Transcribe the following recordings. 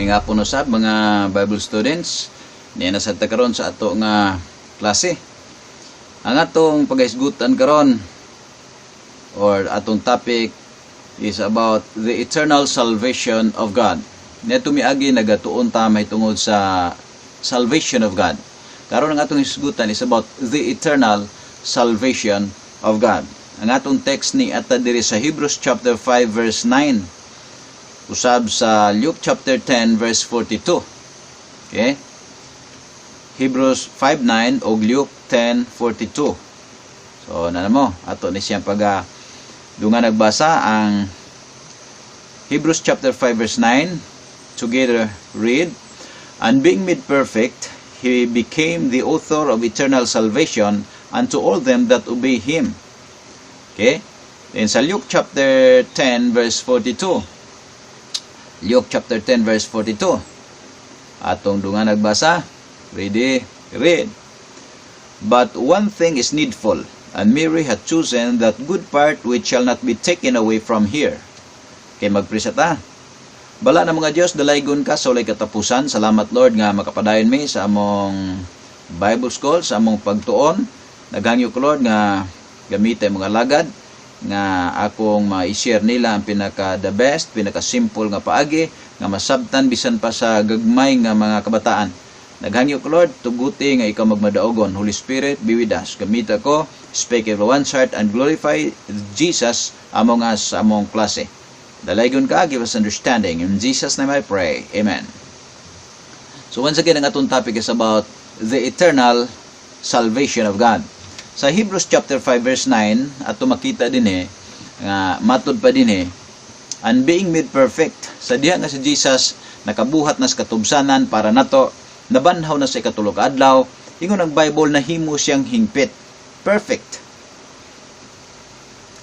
Maayong hapon usab, mga Bible students. Niya na sa karon sa ato nga klase. Ang atong pagahisgutan karon or atong topic is about the eternal salvation of God. Niadto miagi, nagatuon ta mahitungod sa salvation of God. Karon, ang atong hisgutan is about the eternal salvation of God. Ang atong text ni ata diri sa Hebrews chapter 5 verse 9 usab sa Luke chapter 10 verse 42. Okay? Hebrews 5:9 ug Luke 10:42. So na mo ato ni siyang pag dungan nagbasa ang Hebrews chapter 5 verse 9. Together, read. "And being made perfect, he became the author of eternal salvation unto all them that obey him." Okay? Then sa Luke chapter 10 verse 42. Luke chapter 10 verse 42. Atong dungan nagbasa. Ready? Read. "But one thing is needful, and Mary hath chosen that good part which shall not be taken away from her." Kay magprisa ta. Balaan nga Dios, dalaygon ka sa walay katapusan. Salamat, Lord, nga makapadayon mi sa among Bible school, sa among pagtuon. Naghangyo ko, Lord, nga gamita mga alagad nga akong ma-share nila ang pinaka the best, pinaka simple nga paagi nga masabtan bisan pa sa gagmay nga mga kabataan. Naghangyo ko, Lord, tuguti nga ikaw magmadaogon. Holy Spirit, be with us. Gamita ko, speak everyone's heart and glorify Jesus among us sa among klase. Dalaygon ka, give us understanding. In Jesus' name I pray. Amen. So once again, ang atong topic is about the eternal salvation of God. Sa Hebrews chapter 5 verse 9, ato makita din eh, nga matud pa din eh, "and being made perfect," sa diha nga si Jesus nakabuhat na sa katubsanan para nato, nabanhaw na sa ikatulo ka adlaw, ingon ang Bible, nahimo siyang hingpit, perfect.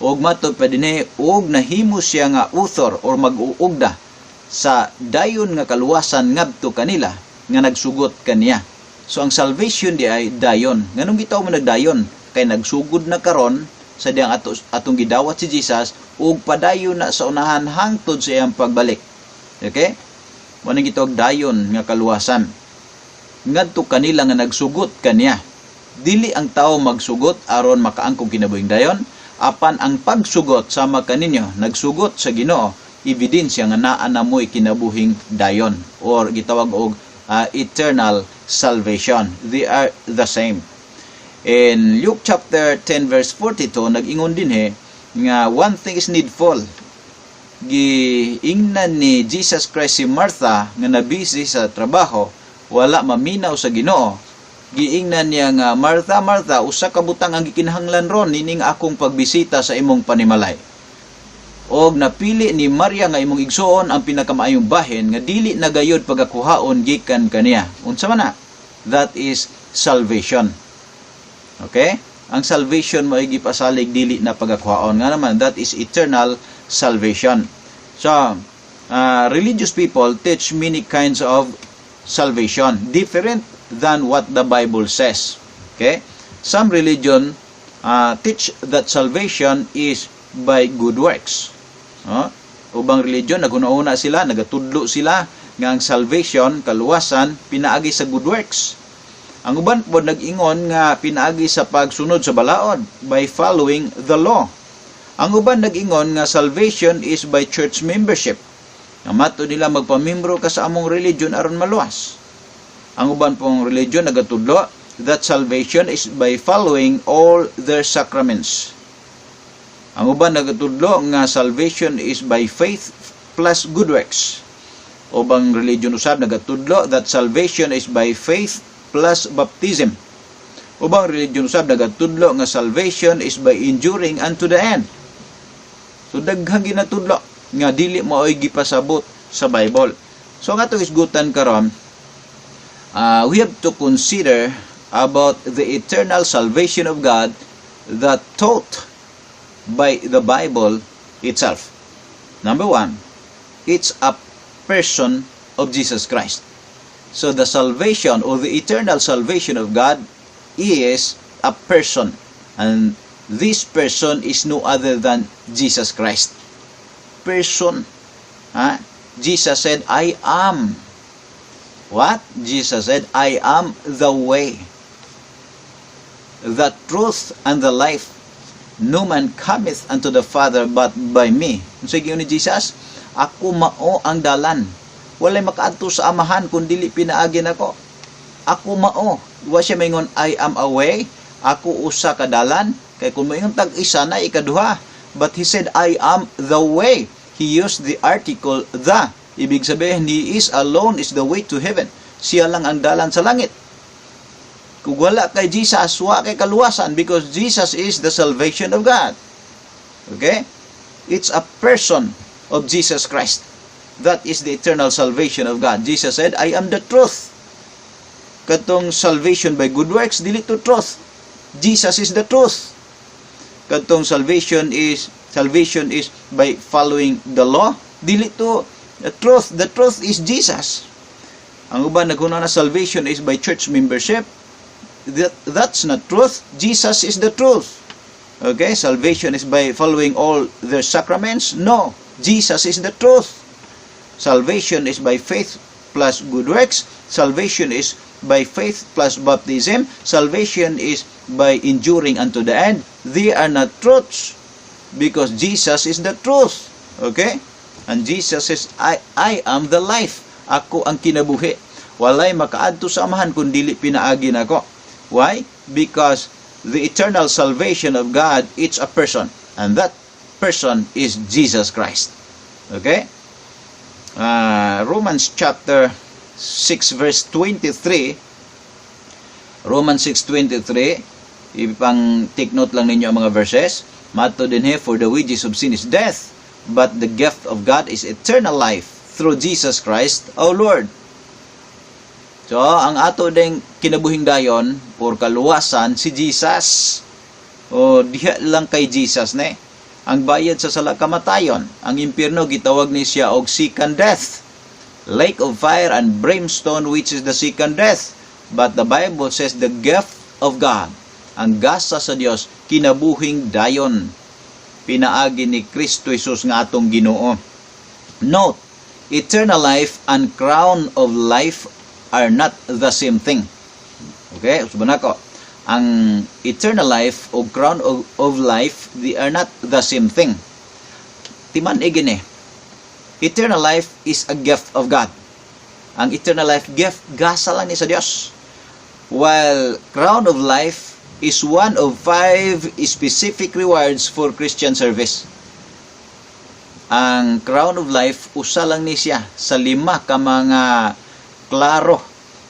Og matod pa dinhi, og nahimo siya nga author or mag-uugda sa dayon nga kaluwasan ngadto kanila nga nagsugot kaniya. So ang salvation di ay dayon. Nganong gitawag mo nagdayon? Kay nagsugod na karon sa diyang atong gidawat si Jesus ug padayon na sa unahan hangtod sa iyang pagbalik. Okay? Mo nang gitawag dayon nga kaluwasan ngadto kanila nga nagsugot kaniya. Dili ang tao magsugot aron makaangkog kinabuhing dayon, apan ang pagsugot sama kaninyo nagsugot sa Ginoo, ebidensya nga naa na mo'y kinabuhing dayon or gitawag og eternal salvation. They are the same. In Luke chapter 10 verse 42, nag-ingon dinhi nga one thing is needful. Giingnan ni Jesus Christ si Martha nga nabisi sa trabaho, wala maminaw sa Ginoo. Giingnan niya nga, "Martha, Martha, usa ka butang ang gikinahanglan ron nining akong pagbisita sa imong panimalay. Og napili ni Maria nga imong igsuon ang pinakamaayong bahin nga dili na gayod pagakuhaon gikan kaniya." Unsa man na? That is salvation. Okay? Ang salvation mo ay gipasalig dili na pagakuhaon. Nga naman, that is eternal salvation. So, religious people teach many kinds of salvation, different than what the Bible says. Okay? Some religion teach that salvation is by good works. No? Ubang religion, naghuna-una sila, nagatudlo sila nga ang salvation, kaluwasan, pinaagi sa good works. Ang uban po nag-ingon nga pinaagi sa pagsunod sa balaod, by following the law. Ang uban nag-ingon nga salvation is by church membership. Nga mato nila, magpamimbro ka sa among religion aron maluwas. Ang uban pong religion nagatudlo that salvation is by following all their sacraments. Ang uban nagatudlo nga salvation is by faith plus good works. Ubang religion usab nagatudlo that salvation is by faith plus baptism. Ubang religion usab nagatudlo nga salvation is by enduring unto the end. So daghang ginatudlo nga dili mao'y gipasabot sa Bible. So ang atong isgutan karon, we have to consider about the eternal salvation of God that taught by the Bible itself. Number one, it's a person of Jesus Christ. So the salvation or the eternal salvation of God is a person. And this person is no other than Jesus Christ. Person. Ha? Jesus said, "I am What? Jesus said, "I am the way, the truth, and the life. No man cometh unto the Father but by me." Unsa giingon ni Jesus? "Ako mao ang dalan. Walay makaadto sa Amahan kun dili pinaagi nako. Ako mao." Wa siya maingon, "I am a way." "Ako usa ka dalan." Kay kung moingon tag isa na ikaduha. But he said, "I am the way." He used the article "the." Ibig sabihin, he is alone is the way to heaven. Siya lang ang dalan sa langit. Kung wala kay Jesus, wa kay kaluwasan because Jesus is the salvation of God. Okay? It's a person of Jesus Christ. That is the eternal salvation of God. Jesus said, "I am the truth." Katong salvation by good works, dili to truth. Jesus is the truth. Katong salvation is by following the law, dili to the truth. The truth is Jesus. Ang uban naghuna na salvation is by church membership. That's not truth. Jesus is the truth. Okay, salvation is by following all their sacraments. No, Jesus is the truth. Salvation is by faith plus good works. Salvation is by faith plus baptism. Salvation is by enduring unto the end. They are not truths because Jesus is the truth. Okay? And Jesus says, "I am the life." "Ako ang kinabuhi. Walay makaadto sa Amahan kung dili pinaagi nako." Why? Because the eternal salvation of God, it's a person. And that person is Jesus Christ. Okay? Romans chapter 6 verse 23. Romans 6:23, ipang take note lang ninyo ang mga verses. Mato dinhi, "For the wages of sin is death, but the gift of God is eternal life through Jesus Christ our Lord." So, ang ato ding kinabuhing dayon or kaluwasan si Jesus. O diha lang kay Jesus ne. Ang bayad sa sala kamatayon. Ang impierno gitawag ni siya og second death. Lake of fire and brimstone, which is the second death. But the Bible says the gift of God, ang gasa sa Dios, kinabuhing dayon pinaagi ni Kristo Jesus nga atong Ginoo. Note, eternal life and crown of life are not the same thing. Okay, usuban nako. Ang eternal life o crown of life, they are not the same thing. Timan-i gini. Eternal life is a gift of God. Ang eternal life gift, gasa lang ni sa Dios. While crown of life is one of five specific rewards for Christian service. Ang crown of life, usa lang ni siya sa lima ka mga klaro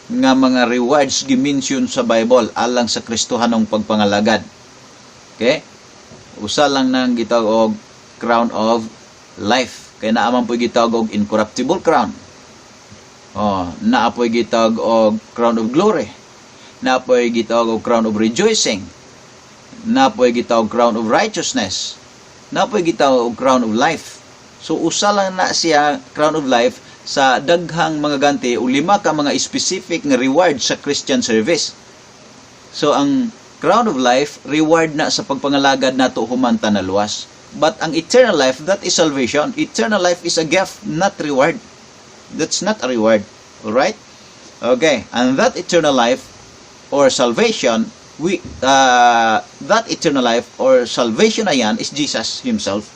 nga mga rewards gi-mention sa Bible alang sa Kristohanong pagpangalagad. Okay? Usa lang nang gitawag og crown of life. Kay naa man po'y gitawag og incorruptible crown. Oh, naa po'y gitawag og crown of glory. Naa po'y gitawag og crown of rejoicing. Naa po'y gitawag crown of righteousness. Naa po'y gitawag og crown of life. So usa lang na siya crown of life sa daghang mga ganti o lima ka mga specific nga reward sa Christian service. So ang crown of life, reward na sa pagpangalagad nato human ta naluwas. But ang eternal life, that is salvation. Eternal life is a gift, not reward. That's not a reward. Alright? Okay. And that eternal life or salvation, we that eternal life or salvation na yan is Jesus himself.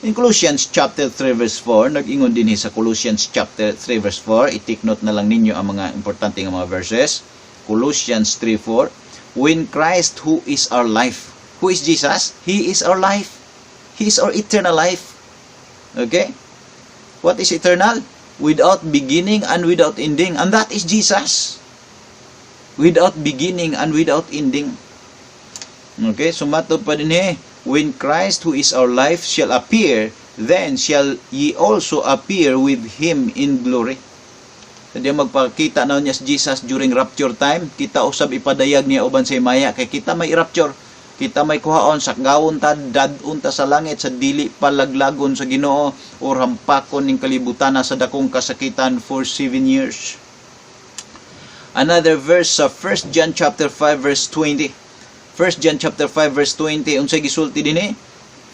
In Colossians chapter 3 verse 4, nag-ingon dinhi sa Colossians chapter 3 verse 4, i-take note na lang ninyo ang mga importante nga mga verses. Colossians 3:4, "When Christ who is our life." Who is Jesus? He is our life. He is our eternal life. Okay? What is eternal? Without beginning and without ending. And that is Jesus. Without beginning and without ending. Okay, so matod pa dinhi, "When Christ who is our life shall appear, then shall ye also appear with him in glory." Sa di magpakita na niya si Jesus during rapture time, kita usab ipadayag niya uban sa himaya, kay kita may rapture. Kita may kuhaon sa gawon ta, dad-on ta sa langit sa dili palaglagon sa Ginoo or hampakon ning kalibutan na sa dakong kasakitan for 7 years. Another verse sa 1 John chapter 5 verse 20. 1 John chapter 5 verse 20, unsay gisulti dinhi?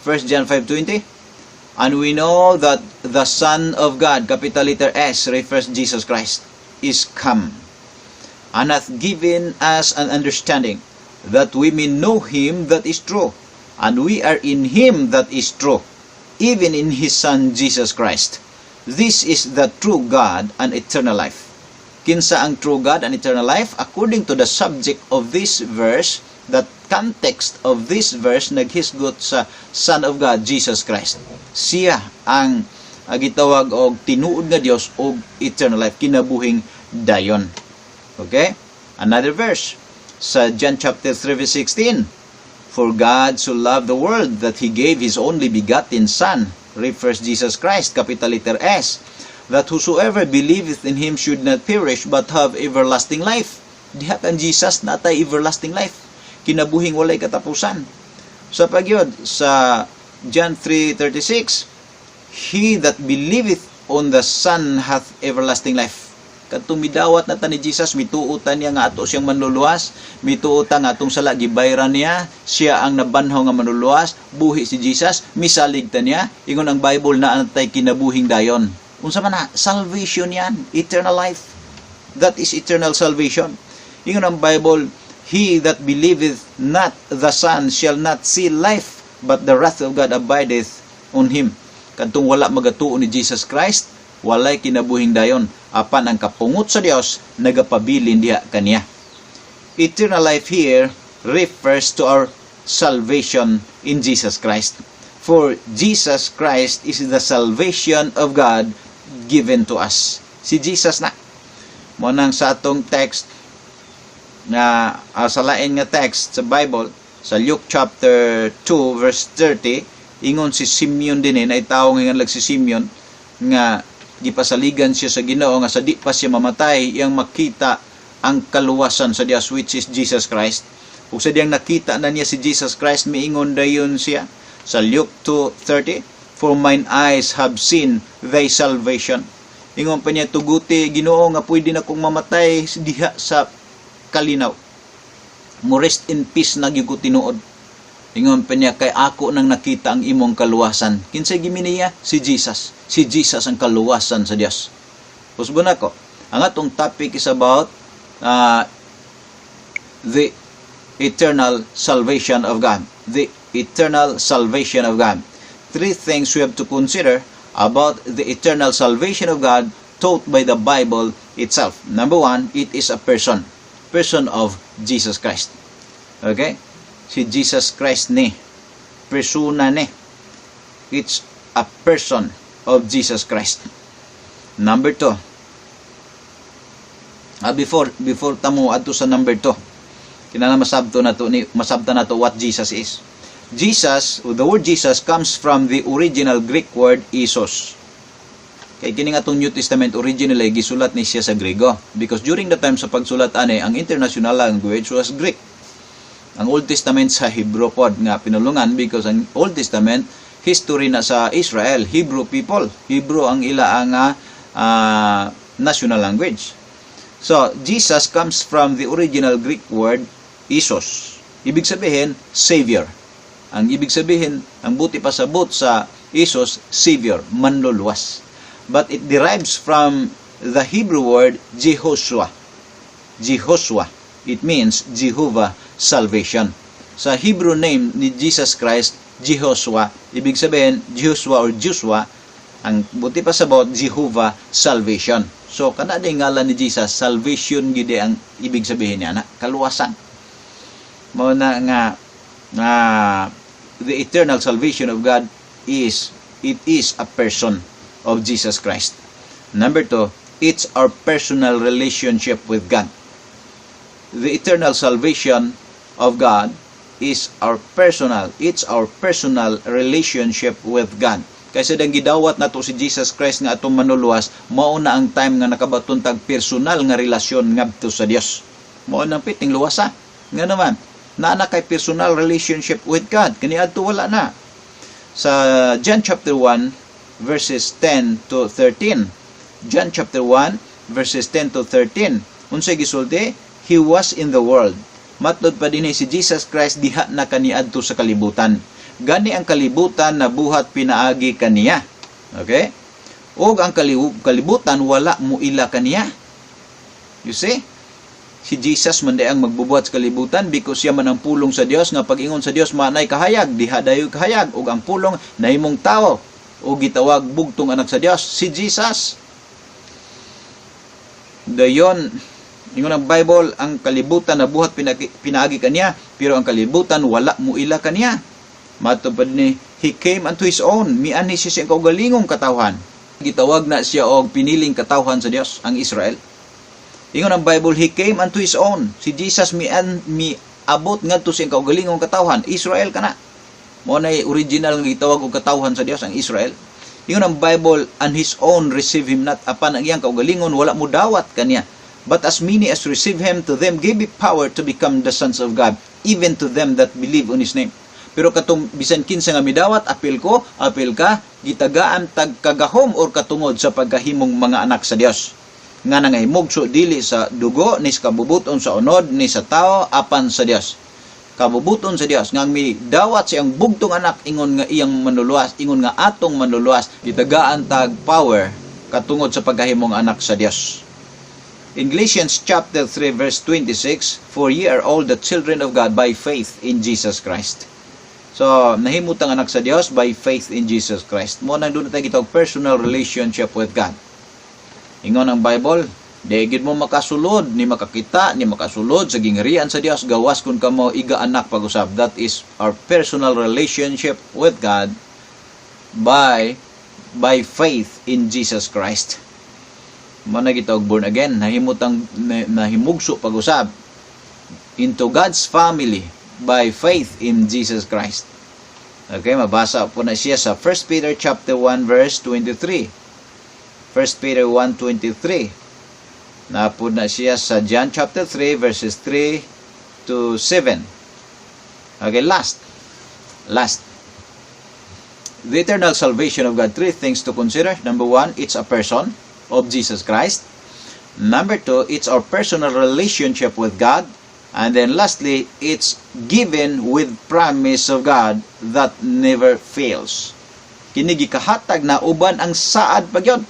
1 John 5:20. "And we know that the Son of God," capital letter S, refers Jesus Christ. is come, and hath given us an understanding, that we may know him that is true, and we are in him that is true, even in his Son Jesus Christ. This is the true God and eternal life. Kinsa ang true God and eternal life? According to the subject of this verse, the context of this verse naghisgot sa Son of God, Jesus Christ. Siya ang gitawag og tinuod nga Dios og eternal life, kinabuhing dayon. Okay? Another verse sa John chapter 3 verse 16. "For God so loved the world that he gave his only begotten Son," refers Jesus Christ, capital letter S, "that whosoever believeth in him should not perish but have everlasting life." Diha kan Jesus natay everlasting life. Kinabuhing walay katapusan. Sa pagyod sa John 3:36, "He that believeth on the Son hath everlasting life." Kadtong midawat na ta ni Jesus, mituo ta niya nga ato siyang manluluwas, mituo ta nga atong sala gibayran niya, siya ang nabanhaw nga manluluwas, buhi si Jesus, misalig ta niya, ingon ang Bible na antay kinabuhing dayon. Unsa man na? Salvation yan, eternal life. That is eternal salvation. Ingon ang Bible, "He that believeth not the Son shall not see life, but the wrath of God abideth on him." Kadtong wala magatuo ni Jesus Christ, walay kinabuhing dayon, apan ang kapungot sa Dios nagapabilin diha kaniya. Eternal life here refers to our salvation in Jesus Christ. For Jesus Christ is the salvation of God given to us. Si Jesus na. Mao nang sa atong text nga sa lain nga text sa Bible, sa Luke chapter 2 verse 30, ingon si Simeon dinhi, na tawo nga lag si Simeon nga gipasaligan siya sa Ginoo nga sa di pa siya mamatay iyang makita ang kaluwasan sa Dios, which is Jesus Christ. Ug sa diyang nakita na niya si Jesus Christ, miingon dayon siya sa Luke 2:30, "For mine eyes have seen thy salvation." Ingon pa niya, "Tuguti, Ginoo, nga pwede na kong mamatay diha sa kalinaw. Mo rest in peace na gyud ko tinuod." Ingon pa niya, "Kay ako nang nakita ang imong kaluwasan." Kinsay giminiya? Si Jesus. Si Jesus ang kaluwasan sa Dios. Usbon ako. Ang atong topic is about the eternal salvation of God. The eternal salvation of God. Three things we have to consider about the eternal salvation of God taught by the Bible itself. Number one, it is a person. Person of Jesus Christ. Okay? Si Jesus Christ ni. Persona ni. It's a person of Jesus Christ. Number two. Before tamo adto sa number two, kinahanglan masabto nato ni masabta nato what Jesus is. Jesus, the word Jesus comes from the original Greek word Isos. Kay kini nga atong New Testament, originally gisulat ni siya sa Grego because during the time sa pagsulat ani, ang international language was Greek. Ang Old Testament sa Hebrew pod nga pinulungan because ang Old Testament history na sa Israel, Hebrew people. Hebrew ang ila ang national language. So, Jesus comes from the original Greek word Isos. Ibig sabihin, Savior. Ang ibig sabihin, ang buot ipasabot sa Isos, Savior, manluluwas. But it derives from the Hebrew word Jehoshua. Jehoshua. It means Jehovah salvation. Sa Hebrew name ni Jesus Christ, Jehoshua, ibig sabihin, Jehoshua or Joshua, ang buot ipasabot, Jehovah salvation. So, kana din ngalan ni Jesus, salvation gid ang ibig sabihin niya na kaluwasan. Mao na nga the eternal salvation of God is it is a person of Jesus Christ. Number two, it's our personal relationship with God. The eternal salvation of God is our personal relationship with God. Kaysa dang gidawat nato si Jesus Christ nga atong manluluwas, mao na ang time nga nakabaton tag personal nga relasyon ngadto sa Dios. Mao nang piting luwasa. Nga naman, naa na kay personal relationship with God. Kaniadto wala na. Sa John chapter 1 verses 10 to 13. John chapter 1 verses 10 to 13. Unsay gisulti? "He was in the world." Matod pa dinhi, si Jesus Christ diha na kaniadto sa kalibutan. "Gani ang kalibutan nabuhat pinaagi kaniya." Okay? Og ang kalibutan wala muila kaniya. You see? Si Jesus man ang magbubuhat sa kalibutan because siya man ang pulong sa Dios nga pag-ingon sa Dios manay kahayag, diha dayoy kahayag ug ang pulong nahimong tawo ug gitawag bugtong anak sa Dios, si Jesus. Dayon ingon ang Bible, ang kalibutan nabuhat pinaagi kaniya, pero ang kalibutan wala muila kaniya. Matod pa ni, he came unto his own, mianhi siya sa iyang kaugalingong katawhan. Gitawag na siya og piniling katawhan sa Dios, ang Israel. Ingon ang Bible, he came unto his own. Si Jesus miabot ngadto sa iyang kaugalingong katawhan, Israel kana. Mao nay original nga gitawag og katawhan sa Dios, ang Israel. Ingon ang Bible, and his own receive him not, apan ang iyang kaugalingon wala mo dawat kaniya. But as many as receive him, to them gave he power to become the sons of God, even to them that believe on his name. Pero katong bisan kinsa nga midawat, apil ko, apil ka, gitagaan tag kagahom or katungod sa pagkahimong mga anak sa Dios. Nga nangahimugso dili sa dugo, ni sa kabubuton sa unod, ni sa tao, apan sa Dios. Kabubuton sa Dios nga ang midawat sa iyang bugtong anak ingon nga iyang manluluwas, ingon nga atong manluluwas, gitagaan tag power katungod sa pagkahimong anak sa Dios. In Galatians chapter 3 verse 26, "For ye are all the children of God by faith in Jesus Christ." So, nahimutang anak sa Dios by faith in Jesus Christ. Mao nang duna tay gitawag personal relationship with God. Ingon ang Bible, di gid mo makasulod, ni makakita, ni makasulod sa gingharian sa Dios gawas kung kamo iga-anak pag-usab. That is our personal relationship with God by faith in Jesus Christ. Mao na gitawag born again, nahimutang nahimugso pag-usab into God's family by faith in Jesus Christ. Okay, mabasa po na siya sa 1 Peter chapter 1 verse 23. 1 Peter 1:23. Naa pod na siya sa John chapter 3 verses 3 to 7. Okay, last. Last. The eternal salvation of God. Three things to consider. Number one, it's a person of Jesus Christ. Number two, it's our personal relationship with God. And then lastly, it's given with promise of God that never fails. Kini gikahatag na uban ang saad pa gyud.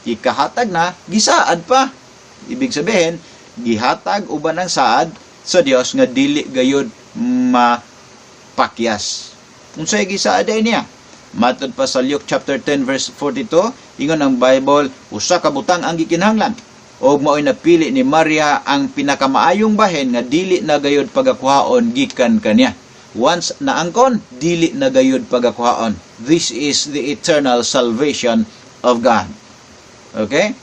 Gikahatag na, gisaad pa. Ibig sabihin, gihatag uban ang saad sa Dios nga dili gayud mapakyas. Unsay gisaad ay niya? Matod pa sa Luke chapter 10 verse 42, ingon ang Bible, usa ka butang ang gikinahanglan. Og mao'y napili ni Maria ang pinakamaayong bahin nga dili na gayud pagakuhaon gikan kaniya. Once naangkon, dili na gayud pagakuhaon. This is the eternal salvation of God. Okay?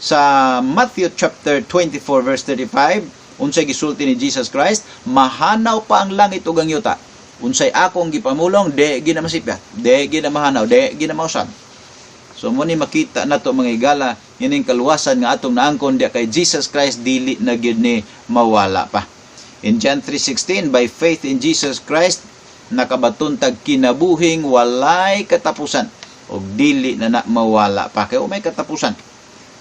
Sa Matthew chapter 24 verse 35, unsay gisulti ni Jesus Christ, "Mahanaw pa ang langit ug ang yuta. Unsay akong gipamulong, di gyud na masipyat, di gyud na mahanaw, di gyud na mausab." So mao ni makita nato, mga higala, ining kaluwasan nga atong naangkon diya kay Jesus Christ dili na gyud ni mawala pa. In John 3:16, by faith in Jesus Christ nakabaton tag kinabuhing walay katapusan ug dili na na mawala pa kay may katapusan.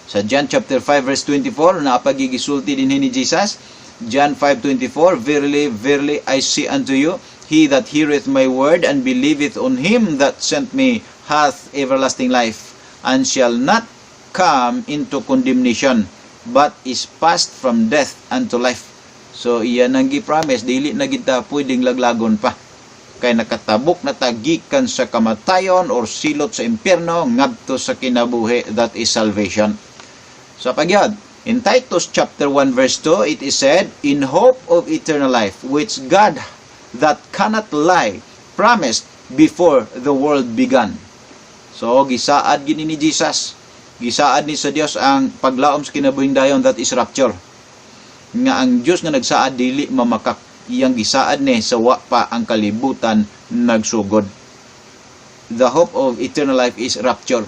Sa John chapter 5 verse 24, naa pa gisulti din ni Jesus. John 5:24, "Verily, verily, I say unto you, he that heareth my word and believeth on him that sent me hath everlasting life, and shall not come into condemnation, but is passed from death unto life." So iyan ang gi-promise, dili na kita pwedeng laglagon pa. Kay nakatabok na ta gikan sa kamatayon or silot sa impyerno ngadto sa kinabuhi, that is salvation. So pagyod, in Titus chapter 1 verse 2, it is said, "In hope of eternal life, which God that cannot lie promised before the world began." So gisaad gini ni Jesus. Gisaad ni sa Dios ang paglaom sa kinabuhing dayon, that is rapture. Nga ang Dios nga nagsaad dili mamakak, iyang gisaad ni sa wa pa ang kalibutan nagsugod. The hope of eternal life is rapture.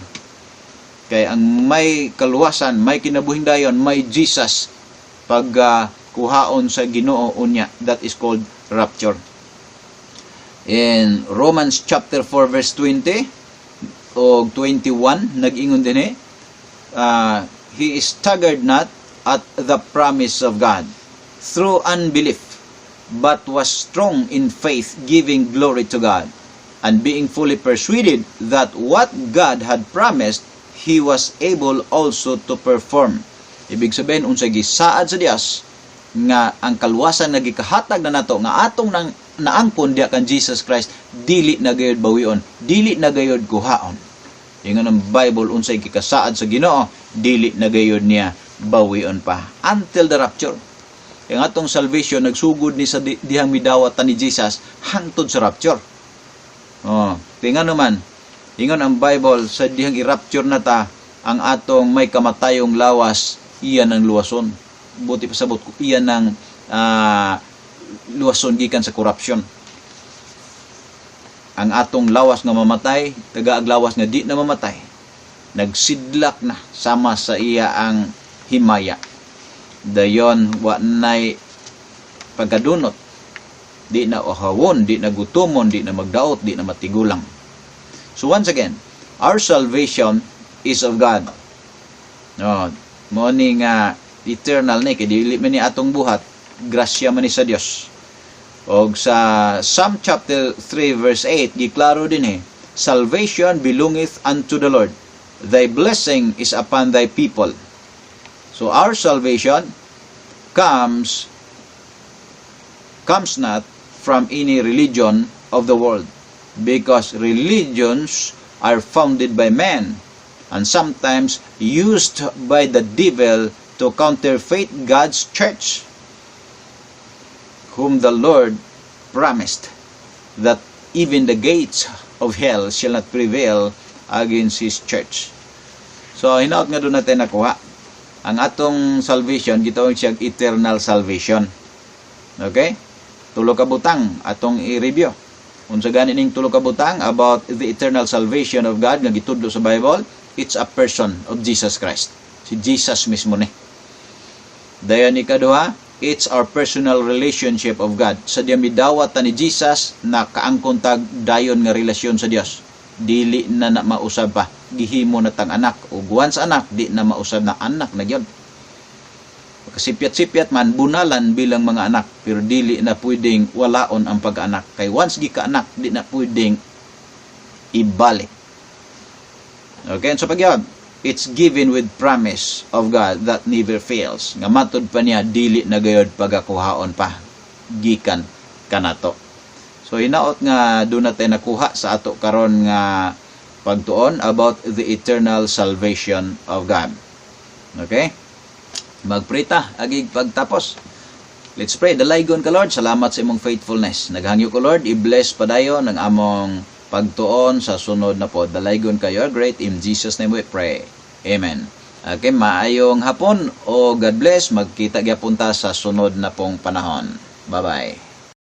Kay ang may kaluwasan, may kinabuhing dayon, may Jesus pag kuhaon sa Ginoo unya, that is called rapture. In Romans chapter 4 verse 20 o 21, nag-ingon din eh, "He staggered not at the promise of God through unbelief, but was strong in faith, giving glory to God, and being fully persuaded that what God had promised, he was able also to perform." Ibig sabihin, unsay gisaad sa Dios nga ang kaluwasan nga gikahatag na nato nga atong nang naangkon diha kan Jesus Christ, dili na gayud bawion, dili na gayud kuhaon. Ingon ang Bible, unsay gikasaad sa Ginoo, dili na gayud niya bawion pa until the rapture. Ang atong salvation nagsugod ni sa dihang midawat ta ni Jesus hangtod sa rapture. Oh, tingnan naman, ingon ang Bible, sa dihang i-rapture na ta, ang atong may kamatayong lawas, iyan ang luwason. Buti pasabot ko, iyan ang luwason gikan sa corruption. Ang atong lawas nga mamatay, tagaag lawas nga di na mamatay. Nagsidlak na sama sa iya ang himaya. Dayon wa nay pagkadunot, di na uhawon, di na gutomon, di na magdaot, di na matigulang. So once again, our salvation is of God. No, mo ni nga eternal ni kay dili man ni atong buhat, grasya man ni sa Dios. Og sa Psalm chapter 3 verse 8, giklaro din eh, "Salvation belongeth unto the Lord. Thy blessing is upon thy people." So our salvation comes not from any religion of the world because religions are founded by men and sometimes used by the devil to counterfeit God's church, whom the Lord promised that even the gates of hell shall not prevail against His church. So, hinaot nga duna tay nakuha. Ang atong salvation, gitawag siya eternal salvation. Okay? Tulo ka butang atong i-review. Unsa gani ning tulo ka butang about the eternal salvation of God nga gitudlo sa Bible? It's a person of Jesus Christ. Si Jesus mismo ni. Dayon ikaduha, it's our personal relationship of God. Sa diya midawat ta ni Jesus, nakaangkon tag dayon nga relasyon sa Dios. Dili na na mausab pa. Gihimo na tang anak. Ug once anak, di na mausab na, anak na gyud. Kasipyat-sipyat man, bunalan bilang mga anak, pero dili na pwedeng walaon ang pag-anak. Kay once gika-anak, di na pwedeng ibalik. Okay, so pag it's given with promise of God that never fails. Nga matod pa niya, dili na gayod pagakuhaon pa gikan kanato. So hinaot nga duna tay nakuha sa ato karon nga pagtuon about the eternal salvation of God. Okay? Magpray ta agig pagtapos. Let's pray. Dalaygon ka, Lord. Salamat sa imong faithfulness. Naghangyo ko, Lord, i-bless padayon ang among pagtuon sa sunod na po. Dalaygon ka, you're great. In Jesus' name we pray. Amen. Okay, maayong hapon o God bless. Magkita gyapon ta sa sunod na pong panahon. Bye-bye.